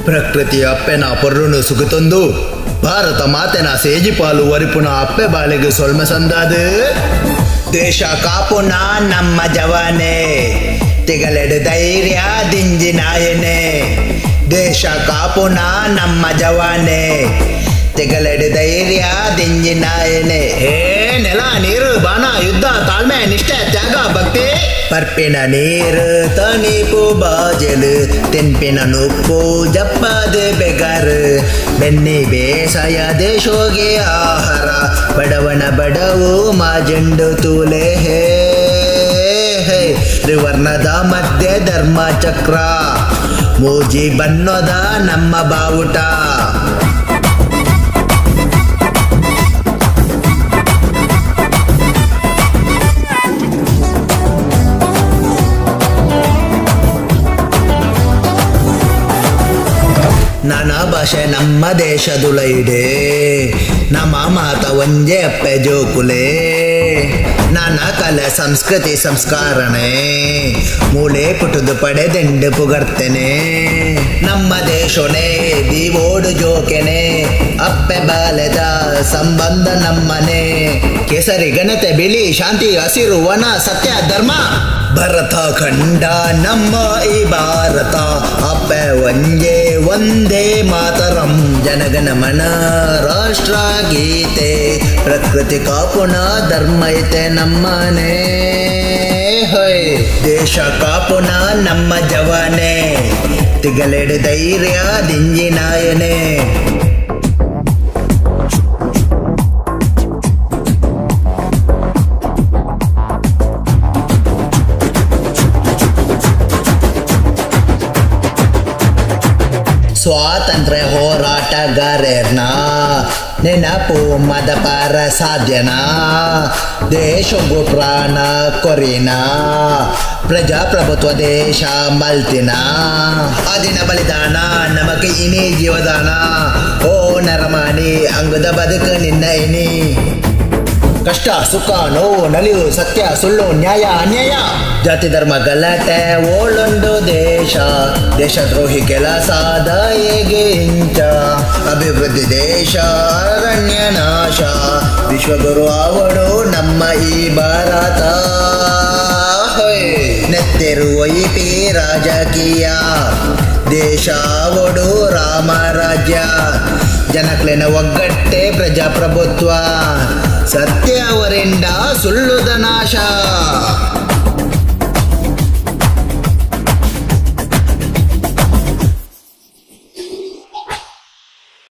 ಪ್ರಕೃತಿಯ ಅಪ್ಪೆನ ಪೊರ್ರುನು ಸುಗುತೊಂದು ಭಾರತ ಮಾತೆನ ಸೇಜಿಪಾಲು ವರಿಪುನ ಅಪ್ಪೆ ಬಾಳೆಗೆ ಸೊಲ್ಮೆ ಸಂದಾದು. ದೇಶ ಕಾಪುನ ನಮ್ಮ ಜವಾನೆ, ತಿಗಲೆಡು ಧೈರ್ಯ ದಿಂಜಿ ನಾಯನೆ. ದೇಶ ಕಾಪುನ ನಮ್ಮ ಜವಾನೆ, ತಿಗಲೆಡು ಧೈರ್ಯ ದಿಂಜಿ ನಾಯನೆ. ಹೇ ನೆಲ ನೀರು ಬಾಣ ಯುದ್ಧ ತಾಳ್ಮೆ ನಿಷ್ಠೆ ತ್ಯಾಗ ಭಕ್ತಿ, ಪರ್ಪಿನ ನೀರು ತನಿಪು ಬಾಜಲು, ತಿನ್ಪಿನ ನುಪ್ಪು ಜಪ್ಪದ ಬೆಗರು, ಬೆನ್ನಿ ಬೇಸಾಯ ದೇಶೋಗೆ ಆಹಾರ, ಬಡವನ ಬಡವು ಮಾಜೆಂಡು ತೂಲೆ. ಹೇ ಹೇ ತ್ರಿವರ್ಣದ ಮಧ್ಯೆ ಧರ್ಮ ಚಕ್ರ, ಮೂಜಿ ಬಣ್ಣದ ನಮ್ಮ ಬಾವುಟ. ನಾನಾ ಭಾಷೆ ನಮ್ಮ ದೇಶದುಲೈಡೆ, ನಮ್ಮ ಮಾತ ಒಂಜೆ ಅಪ್ಪೆ ಜೋಕುಲೆ. ನಾನಾ ಕಲೆ ಸಂಸ್ಕೃತಿ ಸಂಸ್ಕಾರಣೆ, ಮೂಳೆ ಪುಟುದು ಪಡೆದೆಂಡು ಪುಗರ್ತೇನೆ. ನಮ್ಮ ದೇಶನೇ ದಿವೋಡು ಜೋಕೆನೆ, ಅಪ್ಪೆ ಬಾಲೆದ ಸಂಬಂಧ ನಮ್ಮನೆ. ಕೇಸರಿ ಘನತೆ ಬಿಳಿ ಶಾಂತಿ ಹಸಿರು ವನ ಸತ್ಯ ಧರ್ಮ, ಭರತ ಖಂಡ ನಮ್ಮ ಈ ಭಾರತ, ಅಪ್ಪೆ ಒಂಜೆ ಒಂದೇ ಮಾತರಂ. ಜನಗಣ ಮನ ರಾಷ್ಟ್ರ ಗೀತೆ, ಪ್ರಕೃತಿ ಕಾಪುನ ಧರ್ಮ ಐತೆ ನಮ್ಮನೆ. ಹೊಯ್ ದೇಶ ಕಾಪುನ ನಮ್ಮ ಜವಾನೆ, ತಿಗಲೆಡು ಧೈರ್ಯ ದಿಂಜಿ ನಾಯನೆ. ಸ್ವಾತಂತ್ರ್ಯ ಹೋರಾಟಗಾರರ್ನ ನೆನಪು ಮದಪಾರ ಸಾಧ್ಯನಾ, ದೇಶಗೂ ಪ್ರಾಣ ಕೊರಿನ, ಪ್ರಜಾಪ್ರಭುತ್ವ ದೇಶ ಮಲ್ತಿನ. ಅದಿನ ಬಲಿದಾನ ನಮಗೆ ಇನಿ ಜೀವದಾನ, ಓ ನರಮಾನಿ ಅಂಗದ ಬದುಕು ನಿನ್ನ ಇನಿ. ಕಷ್ಟ ಸುಖ ನೋವು ನಲಿವು ಸತ್ಯ ಸುಳ್ಳು ನ್ಯಾಯ ಅನ್ಯಾಯ, ಜಾತಿ ಧರ್ಮ ಗಲಾಟೆ ಓಳೊಂದು ದೇಶ, ದೇಶದ್ರೋಹಿ ಕೆಲಸದ ಹೇಗೆ ಇಂಚ. ಅಭಿವೃದ್ಧಿ ದೇಶ ಅರಣ್ಯ ನಾಶ, ವಿಶ್ವಗುರು ಅವಳು ನಮ್ಮ ಈ ಭಾರತ. ನೆತ್ತಿರುವ ಇಪಿ ರಾಜಕೀಯ, ದೇಶ ಒಡು ರಾಮ ರಾಜ್ಯ, ಜನಕ್ಲೆನ ಒಗ್ಗಟ್ಟೆ ಪ್ರಜಾಪ್ರಭುತ್ವ, ಸತ್ಯ ಅವರಿಂದ ಸುಳ್ಳುದ ನಾಶ.